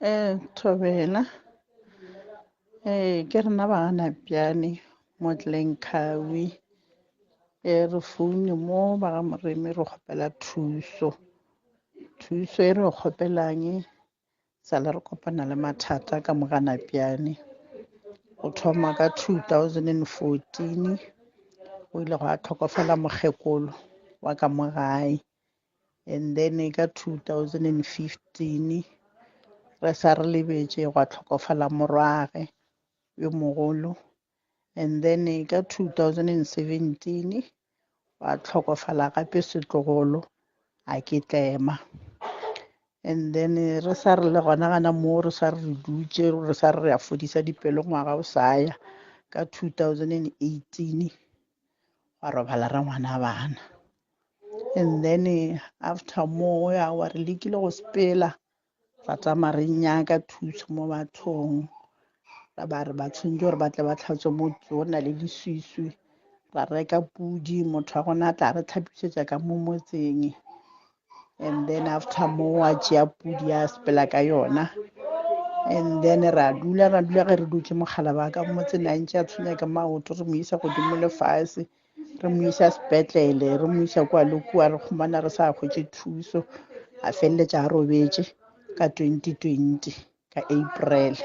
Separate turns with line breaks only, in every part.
Thobela, ke rena ba Napjane mo Glencoe. Re foune mo ba ga Moremi re kgopela thuso. Thuso e re e kgopelang sa le re kopana le mathata ka mo ga Napjane. Go thoma ka 2014 go ile gwa tlhokofala mokgekolo wa ka mo gae. And then ka 2015 re sa re lebetše gwa tlhokofala morwage yo mogolo. And then ka 2017 gwa tlhokofala gape setlogolo a ke tlema. And then re sa re le gona gana moo re sa re re dutše re sa re re a fodisa dipelo ngwaga o sa ya ka 2018 gwa robala rangwana bana. And then after moo aowa re lekile go sepela ra tsamaya re nyaka thuso mo bathong ra ba re ba tshwanetse gore ba tle ba tlhatswe motse o na le leswiswi ra reka pudi motho wa gona a tla re tlhapišetša ka mo motseng and then after moo a tšea pudi a sepela ka yona and then ra dula ra dula ge re dutše mogala ba ka motseng a ntše a tshwenya ke maoto re mo isa godimo le fase re mo isa sepetlele re mo isa kua le kua re kgomana re sa hwetše thuso a feleletša a robetše ka 2020 ka April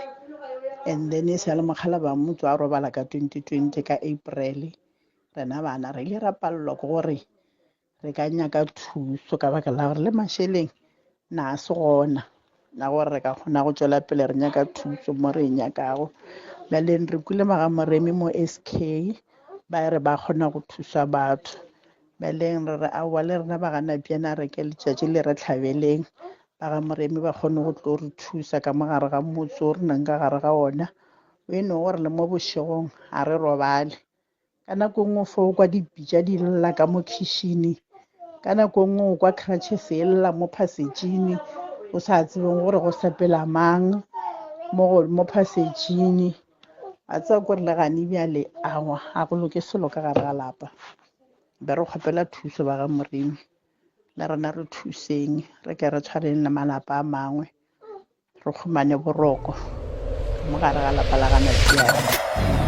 and then e sa le mogala ba motse a robala ka 2020 ka April rena bana re ile ra palelwa ke gore re ka nyaka thuso ka baka la gore le mašeleng na a se gona na gore re ka kgona go tšwela pele re nyaka thuso mo re e nyakago bjaleng re kwile magamoremi mo SK ba re ba kgona go thusa batho bjaleng re re aowa le rena ba gana bjana re ke letšatši le re tlhabeleng ba ga moremi ba kgone go tlo re thusa ka mo gare ga motse o re nang ka gare ga ona o e no gore le mo bošegong ga re robale ka nako nngwe fo o kwa dipitša di lla ka mo khišini ka nako nngwe o kwa crutches e lla mo phasejini o sa tsebeng gore go sepela mang mo mo phasejini a tseba kore le gane bjale awa ga go loke selo ka gare ga lapa be re kgopela thuso ba ga moremi le rena re thuseng re ke re tshwareng le malapa a mangwe re humane boroko mo gare ga lapa la ga Napiane.